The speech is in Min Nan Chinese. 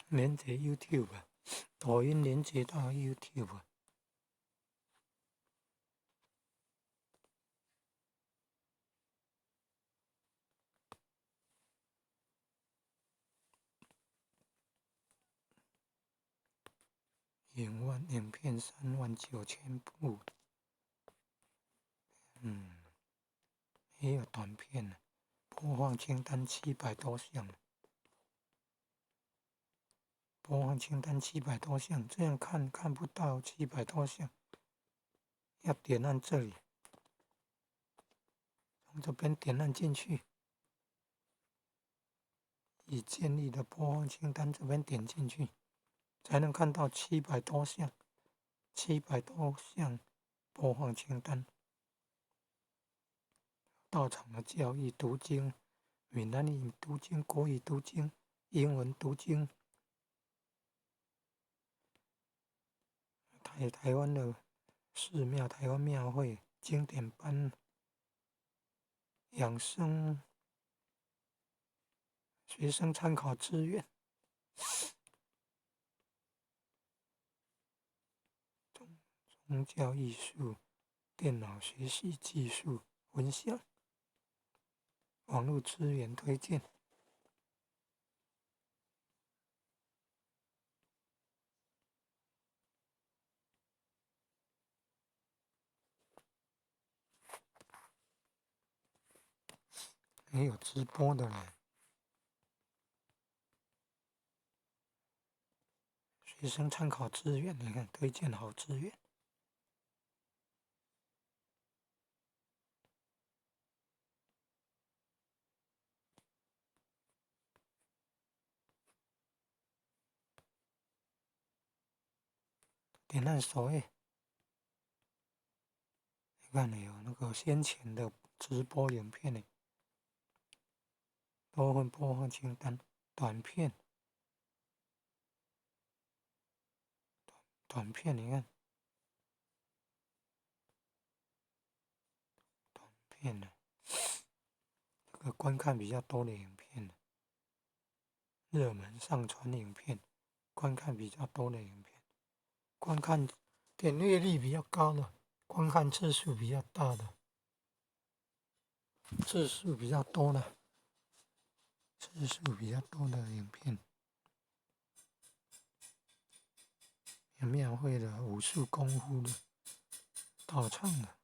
連結 YouTube，抖音連結到 YouTube。影片39,000部，也有短片，播放清單七百多項，播放清單七百多項，這樣看看不到七百多項，要點按這裡，從這邊點按進去，已建立的播放清單這邊點進去。才能看到七百多項，七百多項播放清單。道場的教育讀經、閩南語讀經、國語讀經、英文讀經，台灣的寺廟、台灣廟會、經典班、養生、學生參考資源。宗教藝術、電腦學習技術分享、網絡資源推薦，也有直播的嘞。學生參考資源，你看推薦好資源。點按首頁，你看有那個先前的直播影片呢，多份播放清單，短片，短片你看，短片呢，這個觀看比較多的影片，熱門上傳影片，觀看比較多的影片。觀看點閱率比較高的，觀看次數比較大的，次數比較多的，次數比較多的影片，有廟會的、武術功夫的、道場的。